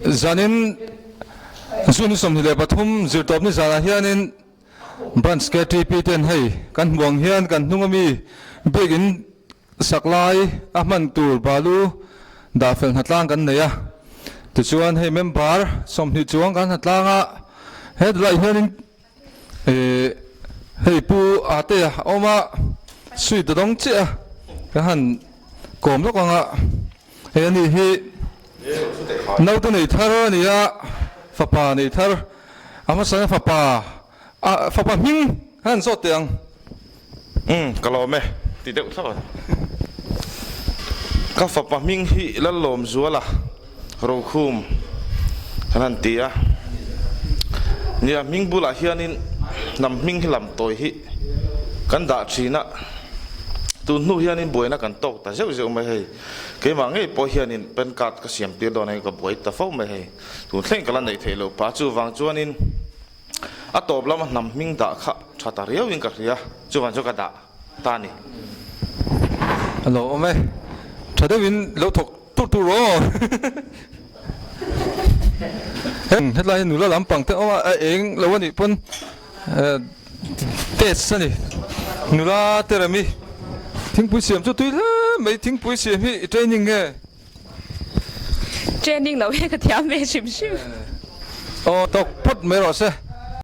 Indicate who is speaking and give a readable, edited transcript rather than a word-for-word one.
Speaker 1: Zanin June 23 zirtawpni zanah hianin Branch KTP ten hei kan hmuh ang hian kan hnung ami biakin sak lai a hman tur balu dah fel hnatlang kan nei a. Tichuan hei member 20 chuang kan hnatlang a, hetlaiah hianin Ehh hei pu Atea a awm a, sweet a dawng chiah a, ka han kawm lawk ang a, hei ani hi naute nei thar a ni a, fapa nei thar a hmasa fapa ah fapa hming a han zawt teh ang.
Speaker 2: Umm ka lawm e ti deuh thlap a. Ka fapa hming hi Lallawmzuala Rokhum kan han ti a. Nia hming bulah hianin hnam hming hi lam tawi hi kan dah thin a. Tun hnu hianin buaina kan tawk ta zeuh zeuh mai hei. Keimah ngei pawh hianin pan card ka siam tir dawn a ka buai ta fo mai hei. Tun thleng ka la neih theih loh pah chuvang chuanin. A tawp lama hnam hming dah kha tha ta riauin ka hria, chuvan chu ka dah ta a ni.
Speaker 1: A lo awm e, tha deuhin lo thawk tur tur aw. Hetlai hi nula lampang te awm a, a eng lo a nih pawn test a ni. Nula te remi thingpui siam chu tui hle mai, thingpui siam hi i training nge?
Speaker 3: Training lo hi ka thiam ve hrim hrim.
Speaker 1: Aw tawk phawt mai rawh se.